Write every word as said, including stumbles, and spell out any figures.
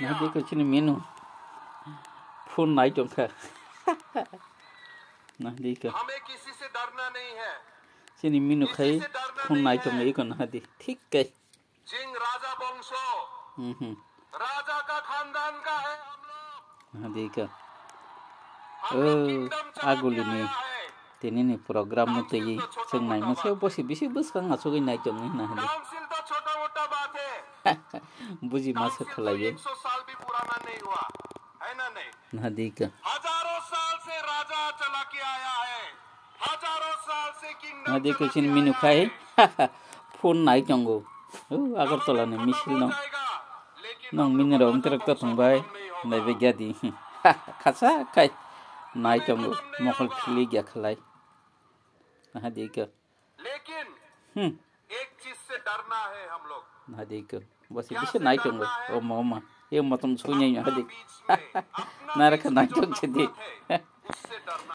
Nahadi ko chini menu. Phone nai tongkha. Nahadi ko. हमें किसी से डरना नहीं है। Chini menu khai phone nai tong iko nahadi. Thik kai. जिंग राजा वंशो। Mhm. राजा का खानदान का है हम लोग। Nahadi ko. हम लोग Oh, kingdom चला के aguli ni. आया है। Tini ni program no twi chwng naima se bosi bisi bwskang asugwi nai tongwi na hadi. Council तो छोटा मोटा बात है। Buji ma se khalai. एक सौ साल भी पुराना नहीं हुआ, है ना नहीं? Nahadi ka. हजारों साल से राजा चला के आया है। हजारों साल से kingdom Nahadi ka chini menu khai. Phone nai tongo. Oh, Agartala ni misil no. Nong mini rok wngkhe rok to thwngbai, naibe gadi. Khasa khai nai tongo, mokol phili gya khalai. Aha dei ko. Hmm. Aha dei ko. Bosi bisi nai tongo. Oma, oma. Ye motom sui nai aha dei. Nara kha nai tong chedi.